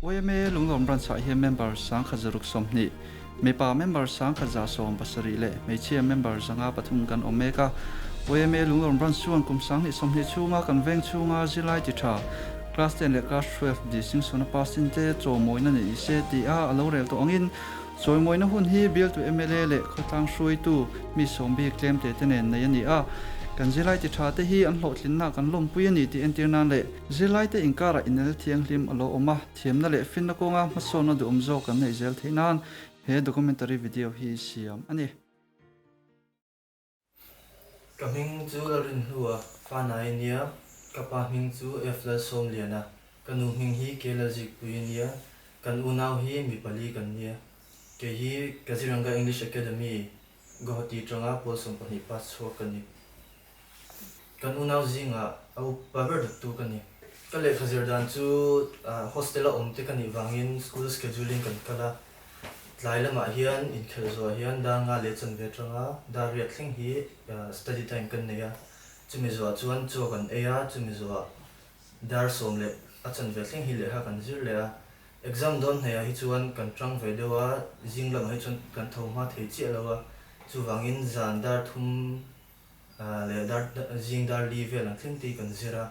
Yma Lunglawm Branch-ah hian member 1120, mipa member 1170 leh hmeichhia member 503 kan awm mek a. Yma Lunglawm Branch chuan kum 2020 chhunga kan veng chhunga zirlai ti tha, Class 10 leh Class 12 distinction-a pass-in te chawmawina nei se tia a lo rel tawh angin Chawimawina hun hi bialtu mla leh khawtlang hruaitu mi sawm bik tlemte te nen nei a ni a. Kan zirlai ti tha te hi an hlawhtlinna kan lawmpui a ni tih entir nan leh zirlaite inkarah inel thianghlim a lo awm a, thiamna leh finna kawnga hmasawnna duhawm zawk kan neih zel theih nan he documentary video hi siam a ni. Ka hming chu Lalrinhlua Fanai a nia, ka pa hming chu F Lalsawmliana, ka nu hming hi K Lalzikpui a nia, kan unau hi mi pali kan nia. Kei hi Kaziranga English Academy, Guwahati atanga pawl 12 pass chhuak ka ni. Kan unau zingah a upa ber dawttu ka ni. Ka lehkha zir dan chu hostel a awm te ka nih vangin school scheduling kan kal a, Tlai lamah hian inkhelh zuah hian dar nga leh chanve atanga dar riat thleng hi study time kan nei a, chumi zuah chuan chaw kan ei a, chumi zuah dar sawm leh a chanve thleng hi lehkha kan zir leh a. Exam dawn hnaihah hi chuan kan tang ve deuh a, zing lamah hi chuan kan tho hma thei chiah lo a, chuvangin zan dar thum leh dar zing dar li vel ang thleng te hi kan zir a,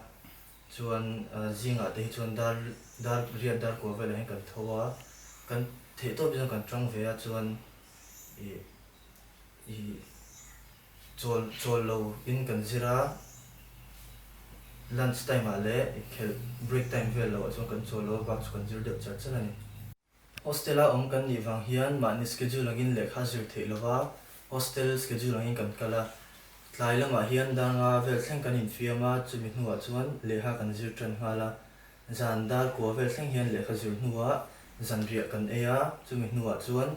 Chuan zingah te hi chuan dar dar riat dar kua velah hian kan tho a, kan theih tawp hian kan tang ve a chuan ih ih chawl chawl lo in kan zir a, lunch time ah leh inkhelh break time vel loh ah chuan kan chawl lo a bak chu kan zir deuh char char a ni. Hostel a awm kan nih vang hian mahni schedule angin lehkha zir theih lova hostel schedule angin kan kal a. Tlai lamah hian dar nga vel thleng kan infiam a, chumi hnuah chuan lehkha kan zir tan nghal a. Zan dar kua vel thleng hian lehkha zir hnuah zanriah kan ei a, chumi hnuah chuan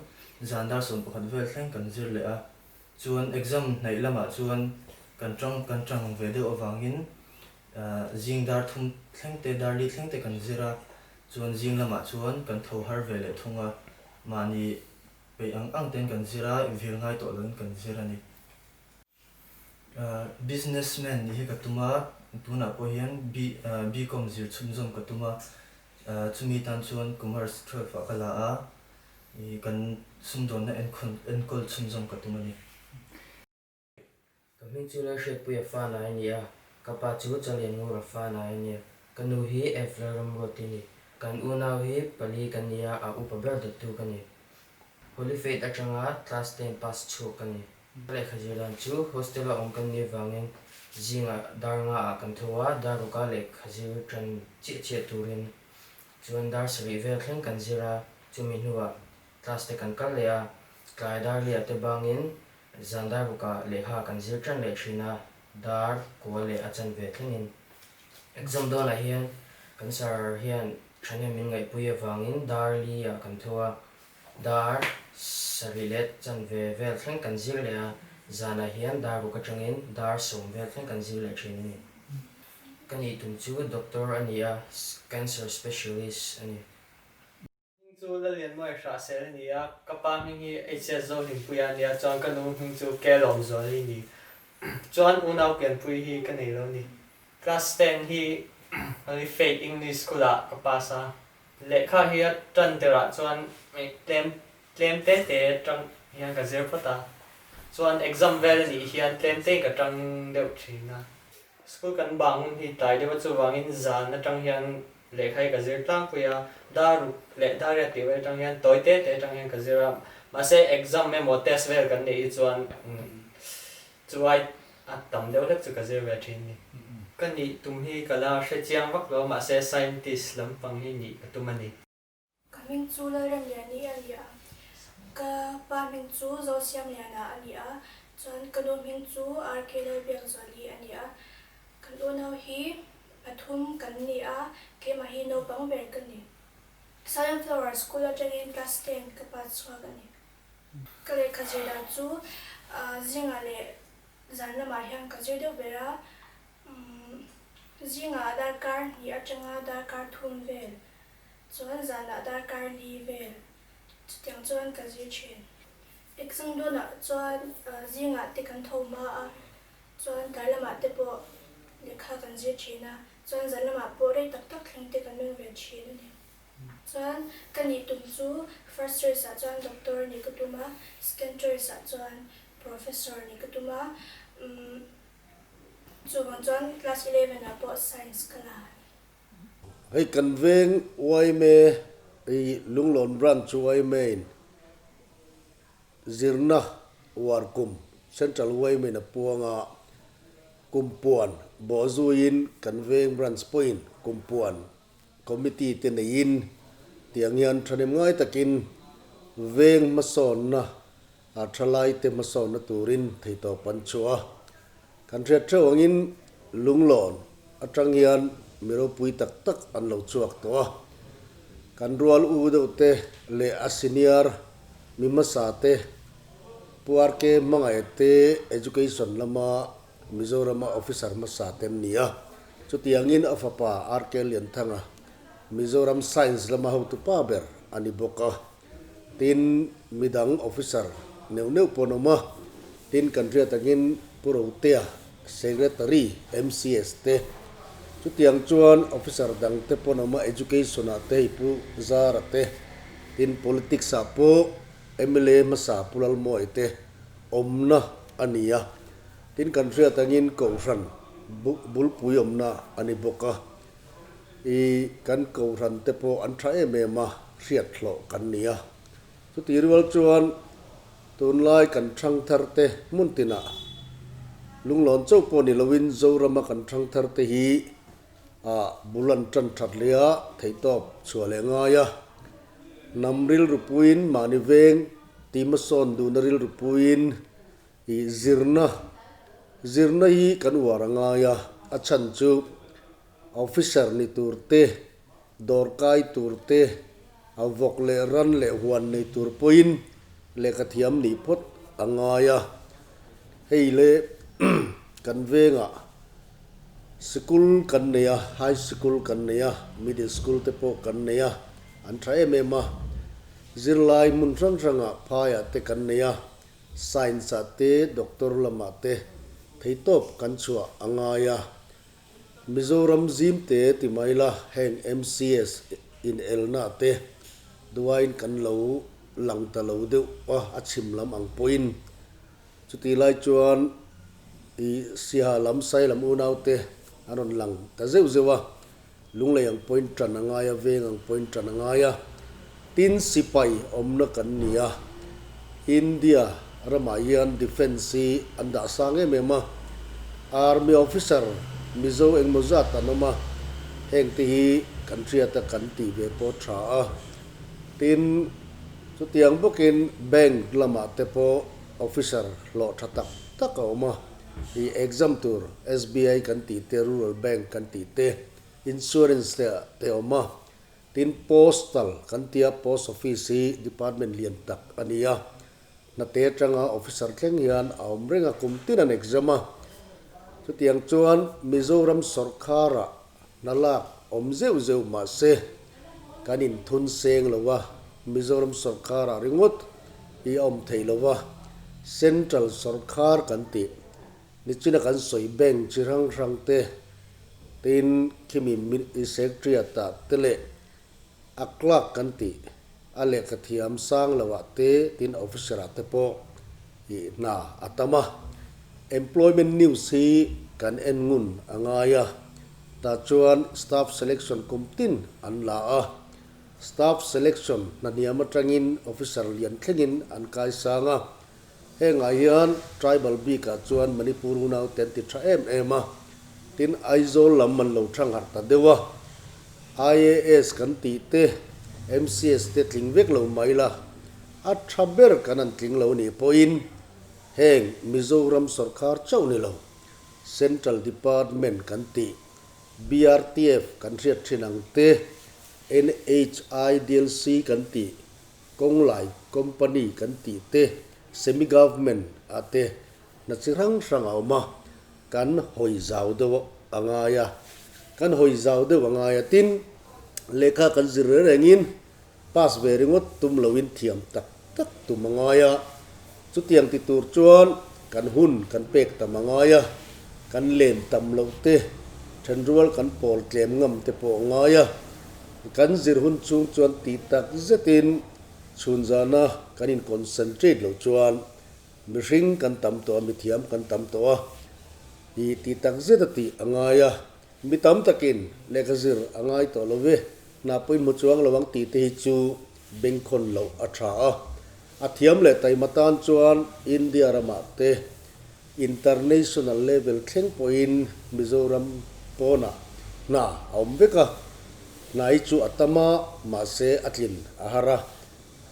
zan dar 11 vel thleng kan zir leh a. Chuan exam hnaih lamah chuan kan tang kan tang ve deuh avangin Zing dar thum thleng te, dar li thleng te kan zir a, chuan zing lamah chuan kan tho har ve leh thung a, mahni peih ang ang ten kan zir a, vir ngai tawh loin kan zir a ni. Businessman nih hi ka tum a, tunah pawh hian B-com zir chhunzawm ka tum a, chumi tan chuan Commerce 12 ah ka la a, kan sumdawnna enkawl chhunzawm ka tum a ni. Ka hming chu Lalhriatpuia fa nai a ni a, ka pa chu Chalianngura fa nai a ni a, ka nu hi F Lalramruati a ni. Kan unau hi pali ka ni a, a upa ber dawttu ka ni. Holy Faith atanga class ten pass chhuak ka ni. Ka lehkha zir dan chu hostel a awm kan nih avangin zingah dar nga ah kan tho a, dar ruka lehkha zir tan chiah chiah turin chuan dar sarih vel thleng kan zir a, chumi hnuah class te kan kal leh a, tlai dar liah te bangin Zan dar bawkah lehkha kan zir tan leh thin a, dar kua leh a chanve thlengin. Exam dawnah hian kan sir hian thahnem min ngaihpui avangin dar li ah kan tho a, dar sarih leh chanve vel thleng kan zir leh a, zanah hian dar bawk atangin dar sawm vel thleng kan zir leh thin a ni. Ka nih tum chu doctor a ni a, cancer specialist a ni. Hming chu Lallianmawia Hrahsel a ni a, ka pa hming hi HS Zohlimpuia a ni a, chuan ka nu hming chu Kelawm Zuali a ni. Chuan unau pianpui hi ka nei lo a ni. Class ten hi Holy Faith English School ah ka pass a, lehkha hi a tan tirh ah chuan tlem tlem te te tang hian ka zir phawt a, chuan exam vel a nih hian tlem te in ka tang deuh thin a. School kan bang hun hi tlai deuh a chuvangin zan atang hian lehkha hi ka zir tlangpui a, dar ruk leh dar riat tih vel atang hian tawi te te atang hian ka zir a, mahse exam emaw test vel kan neih hi chuan chuai a tam deuh hlek chu ka zir ve thin a ni. Ka nih tum hi ka la hre chiang vak lo mahse scientist lampang hi nih ka tum a ni. Ka hming chu Lalremliani a ni a, ka pa hming chu Zosiamliana a ni a, chuan ka nu hming chu RK Lalbiakzuali a ni a. Kan unau hi pathum kan ni a, keimah hi naupang ber ka ni. Southern Flower School atangin class ten ka pass chhuak a ni. Ka lehkha zir dan chu zingah leh zan lamah hian ka zir deuh ber a, zingah darkar hnih atanga darkar thum vel Chuan zanah darkar li vel chutiang chuan ka zir thin. Exam dawnah chuan zingah te kan tho hma a, chuan tlai lamah te pawh lehkha kan zir thin a, chuan zan lamah pawh rei tak tak thleng te kan meng ve thin a ni. Chuan ka nih tum chu first choice ah chuan doctor nih ka tum a, second choice ah chuan professor nih ka tum a, umm chuvang chuan class 11 ah pawh science ka la a ni. Hei kan veng yma i Lunglawn Branch yma in zirna uar kum Central yma in a puang a, kumpuan bawhzuiin kan veng branch pawhin kumpuan Committee te neiin tiang hian thahnem ngai takin veng hmasawnna a thalai te hmasawnna turin theitawp an chhuah a. Kan hriat theuh angin lunglawn atang hian mi ropui tak tak an lo chhuak tawh a. Kan rual u deuh te leh a senior mi hmasa te Pu RK Hmangaih te Education lama Mizorama officer hmasa te an ni a, chutiangin a fapa RK Lianthanga Mizoram Science lama hotu pa ber a ni bawk a. Tin, midang officer neuh neuh pawh an awm a, tin kan hriat angin Pu Rotea, Secretary, MCS te, chutiang chuan officer dang te pawh an awm a, Education ah te hei Pu Zara te, tin Politics ah pawh mla hmasa Pu Lalmawia te awmna a ni a. Tin kan hriat angin Kohhran bulpui awmna a ni bawk a, i kan Kohhran te pawh an tha em em a, hriat hlawh kan ni a. Chuti rual chuan tunlai kan thangthar te hmun tinah lunglawn chauh pawh ni loin Zorama kan thangthar te hi a bul an tan that leh a, theihtawp chhuah leh ngai a. Hnam rilru puiin mahni veng tihmasawn duhna rilru puiin I zirna, Zirna hi kan uar a ngai a, a chhan chu officer ni tur te, dawrkai tur te, a vawk leh ran leh huan nei tur pawhin lehkha thiam nih phawt a ngai a. Hei le kan vengah sikul kan nei a, high sikul kan nei a, middle school te pawh kan nei a, an tha em em a. Zirlai hmun hrang hrangah phaiah te kan nei a, Science ah te Doctor lamah te theitawp kan chhuah a ngai a. Mizoram zim te ti mai la heng MCS in elna te duain kan lo lang ta lo deuh a, a chhim lam ang pawhin. Chuti lai chuan i Siaha lam Sai lam unau te an rawn lang ta zeuh zeuh a, Lunglei ang pawhin tan a ngai a, veng ang pawhin tan a ngai a. Tin, sipai awmna kan ni a, India ramah hian defence hi an dah sang em em a, Army officer Mizo engmaw zat an awm a, hengte hi kan hriat a kan tih ve pawh tha a. Tin, chutiang bawkin bank lamah te pawh officer hlawh tha tak tak a awm a. I exam tur SBI kan tih te, Rural Bank kan tih te, Insurance te ah te awm a. Tin, Postal kan tia Post Office hi department lian tak a ni a. Hnate atanga officer thleng hian a awm reng a, kum tin an exam a. Chutiang chuan Mizoram sawrkharah hna lak awm zeuh zeuh mahse kan inthun seng lo a, Mizoram sawrkharah ringawt hi a awm thei lo va, Central sawrkhar kan tih nichina kan sawi bank chi hrang hrang te, tin khimi secretariat ah te leh a clerk kan tih a lehkha thiam sang lo ah te tin officer ah te pawh i hna a tam a. Employment news hi kan en ngun a ngai a, tah chuan staff selection kum tin an la a. Staff selection hna hniam atangin officer lian thlengin an kai sang a. Hengah hian tribal bikah chuan Manipur unau te an ti tha em em a, tin Aizawl lam an lo thang harh ta deuh a. IAS kan tih te, MCS te tling vek lo mai la, a tha ber kan an tling lo nih pawhin heng Mizoram sawrkar chauh ni lo, Central Department kan tih, BRTF kan hriat thin ang te, NHIDLC kan tih, Kawnglai company kan tih te, semi government ah te hna chi hrang hrang a awm a, kan hawi zau deuh a ngai a, kan hawi zau deuh a ngai a, tin lehkha kan zir reng rengin pass ve ringawt tum loin thiam tak tak tum a ngai a, chutiang ti tur chuan kan hun kan pek tam a ngai a, kan len tam loh te, thenrual kan pawl tlem ngam te pawh a ngai a. Kan zir hun chung chuan tih tak zetin chhun zana kan in concentrate loh chuan mihring kan tam tawh a, mithiam kan tam tawh a, i tih tak zet a tih a ngai a. Mi tam takin lehkha zir a ngai tawh lo ve, hna pawimawh chuang lo ang tih te hi chu bengkhawn loh a tha a. A thiam leh taima tan chuan India ramah te International level thleng pawhin Mizoram pawnah hna a awm vek a, hna hi chu a tam a, mahse a tlin a har a.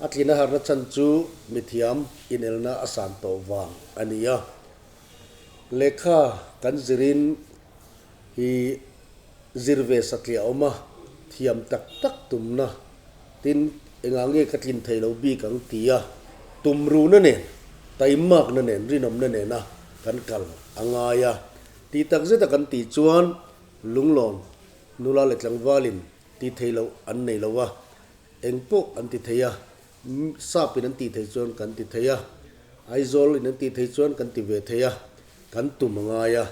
A tlin a harna chhan chu mithiam inelna a san tawh vang a ni a. Lehkha kan zirin hi zir ve satliah a awm a, thiam tak tak tumna tin engah nge ka tlin thei lo bik ang tia tumruhna nen, taimakna nen, rinawmna nena kan kal a ngai a. Tih tak zeta kan tih chuan lunglawn nula leh tlangvalin tih theih loh an nei lo a, eng pawh an ti thei a, sap in an tih theih chuan kan ti thei a, Aizawl in an tih theih chuan kan ti ve thei a, kan tum a ngai a.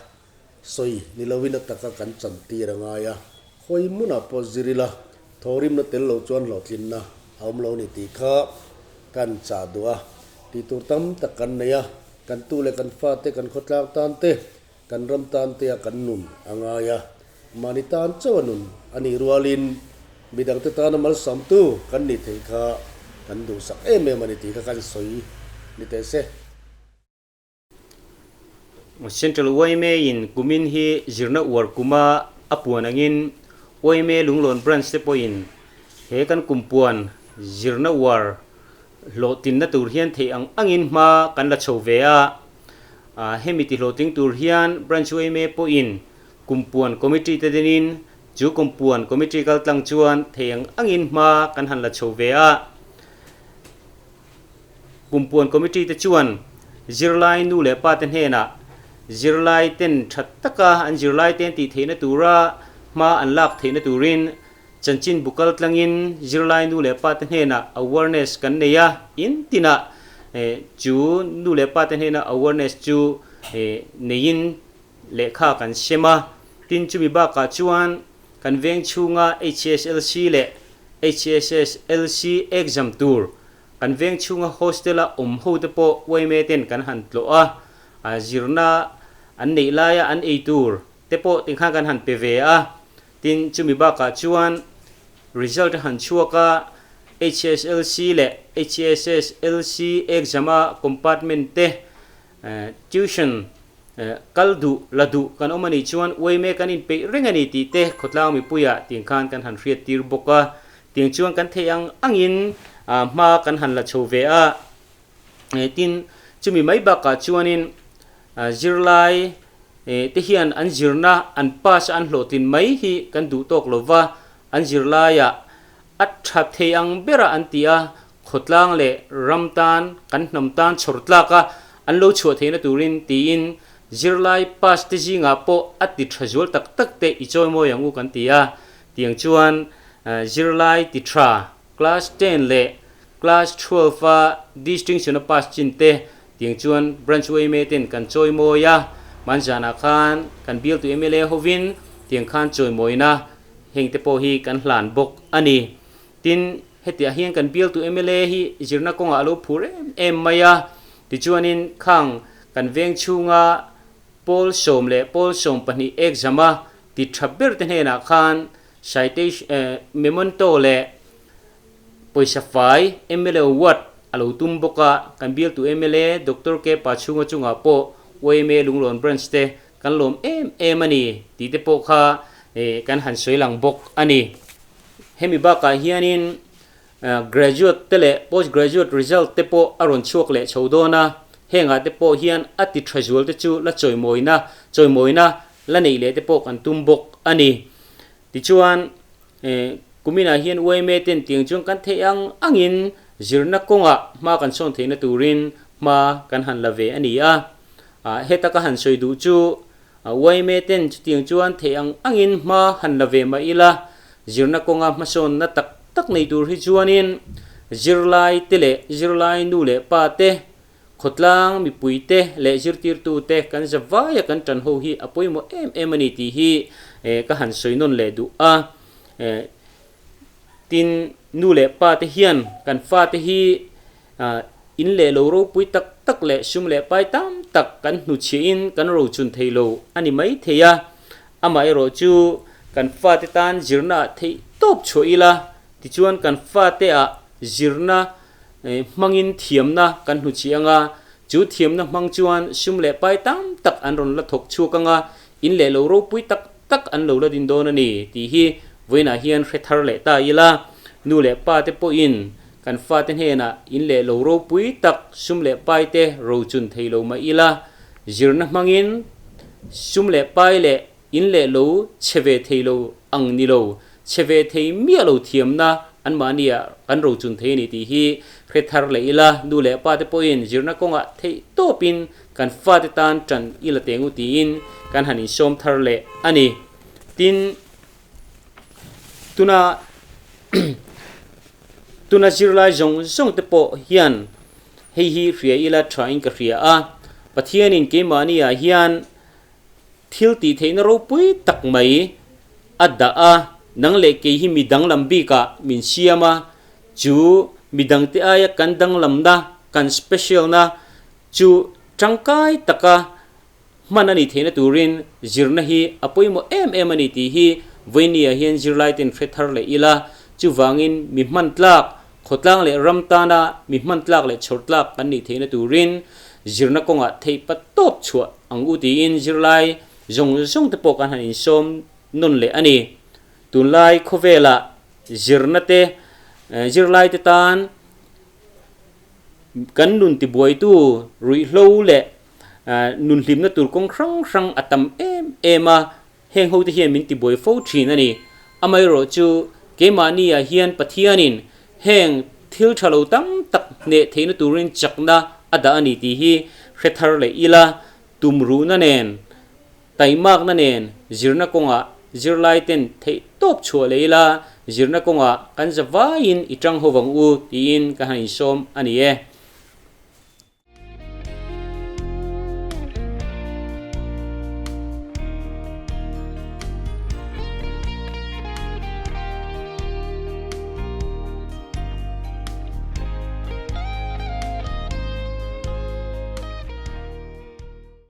Sawi ni loin a taka kan chantir a ngai a, khawi hmunah pawh zir ila thawhrimna tel lo chuan hlawhtlinna a awm lo ni tih kha kan chah duh a. Tih tur tam tak kan nei a, kan tu leh kan fate, kan khawtlang tan te, kan ram tan te a kan nun a ngai a. Mahni tan chauh a nun a nih rualin midangte tana malsawmtu kan nih theih kha kan duhsak em em a ni tih kha kan sawi ni teh se. Central yma in kumin hi zirna uar kuma a puan angin yma Lunglawn Branch te pawhin he kan kum puan zirna uar hlawhtlinna tur hian theih ang angin hma kan la chho ve a. Hemi ti hlawhtling tur hian Branch yma pawhin kum puan committee te dinin chu kum puan committee kal tlang chuan theih ang angin hma kan han la chho ve a. Kumpuan Committee te chuan zirlai nu leh pa te hnenah zirlai ten tha taka an zirlai te an tih theihna tura hma an lak theihna turin chanchin bu kal tlangin zirlai nu leh pa te hnenah awareness kan nei a, in tinah chu nu leh pa te hnena awareness chu neiin lehkha kan sem a, tin chumi bakah chuan kan veng chhunga HSLC leh HSSLC exam tur Kan veng chhunga hostel-a awm ho te pawh yma ten kan han tlawh a, a zirna an neih laia an ei tur te pawh tikhan kan han pe ve a. Tin, chumi bakah chuan result a han chhuak a, HSLC leh HSSLC exam-a compartment te tuition kal duh la duh kan awm a nih chuan yma kan inpeih reng a ni tih te khawtlang mipuiah tiang khan kan han hriattir bawk a. Tiang chuan kan theih ang angin hma kan han la chho ve a. Tin, chumi mai bakah chuanin zirlai te hian an zirna an pass a an hlawhtlin mai hi kan duh tawk lo va, an zirlaiah a tha thei ang bera an ti a, khawtlang leh ram tan, kan hnam tan chhawr tlak a an lo chhuah theihna turin tiin zirlai pass te zingah pawh a ti tha zual tak tak te i chawimawi ang u kan ti a. Tiang chuan zirlai ti tha class ten leh class 12 a distinction a pass chin te tiang chuan branch yma ten kan chawimawi a, hmanzanah khan kan bialtu mla hovin tiang khan chawimawina heng te pawh hi kan hlan bawk a ni. Tin, hetiah hian kan bialtu mla hi zirna kawngah a lo phur em em mai a, tichuanin khang kan veng chhunga pawl sawm leh pawl 12 exam a ti tha ber te hnenah khan citation memento leh pawisa fai mla award a lo tum bawk a, kan bialtu mla Doctor K Pachhunga chungah pawh yma Lunglawn Branch te kan lawm em em a ni tih te pawh kha kan han sawi lang bawk a ni. Hemi bakah hianin graduate te leh post graduate result te pawh a rawn chhuak leh chho dawn a, hengah te pawh hian a ti tha zual te chu la chawimawina chawimawina la neih leh te pawh kan tum bawk a ni. Tichuan kuminah hian yma ten tiang chuan kan theih ang angin zirna kawngah hma kan sawn theihna turin hma kan han la ve a ni a. Heta ka han sawi duh chu yma ten chutiang chuan theih ang angin hma han la ve mah ila, zirna kawnga hmasawnna tak tak nei tur hi chuanin zirlai te leh zirlai nu leh pa te, khawtlang mipui te leh zirtirtu te kan za vaia kan tan ho hi a pawimawh em em a ni tih hi ka han sawi nawn leh duh a. Tin, nu leh pa te hian kan fate hi in leh lo ropui tak tak leh sum leh pai tam tak kan hnuchhiahin kan rochun thei lo a ni mai thei a. Amaherawh chu kan fate tan zirna ah theih tawp chhuah ila, tichuan kan fate ah zirna hmangin thiamna kan hnuchhiah anga, chu thiamna hmang chuan sum leh pai tam tak an rawn la thawk chhuak anga, in leh lo ropui tak tak an lo la din dawn a ni tih hi vawiinah hian hre thar leh ta ila, nu leh pa te pawhin kan fate hnenah in leh lo ropui tak sum leh pai te rochun thei lo mah ila, zirna hmangin sum leh pai leh in leh lo chhe ve thei lo ang ni lo, chhe ve thei miah lo thiamna anmahniah kan rochun thei a ni tih hi hre thar leh ila, nu leh pa te pawhin zirna kawngah theih tawpin kan fate tan ṭan i la teng u tiin kan han insawm thar leh a ni. Tin, tuna tuna zirlai zawng zawng te pawh hian hei hi hria ila ṭhain ka hria a, Pathianin keimahniah hian thil tih theihna ropui tak mai a dah a, nang leh kei hi mi danglam bikah min siam a, chu mi dangte aia kan danglamna, kan special-na chu tangkai taka hman a nih theihna turin zirna hi a pawimawh em em a ni tih hi vawinia hian zirlaiten hre thar leh ila, chuvangin mi hman tlak, khawtlang leh ram tana mi hman tlak leh chhawr tlak kan nih theihna turin zirna kawngah theih pat tawp chhuah ang u tiin zirlai zawng zawng te pawh kan han insawm nawn leh a ni. Tunlai khawvelah zirna te zirlai te tan Kan nun tibuaitu ruihhlo leh nun hlimna tur kawng hrang hrang a tam em em a, heng hote hian min tibuai fo thin a ni. Amaherawh chu keimahniah hian Pathianin heng thil tha lo tam tak hneh theihna turin chakna a dah a ni tih hi hre thar leh ila, tumruhna nen, Taimakna nen zirna kawngah zirlaiten theih tawp chhuah leh ila, zirna kawngah kan za vaiin i tang ho vang u tiin ka han insawm a ni e.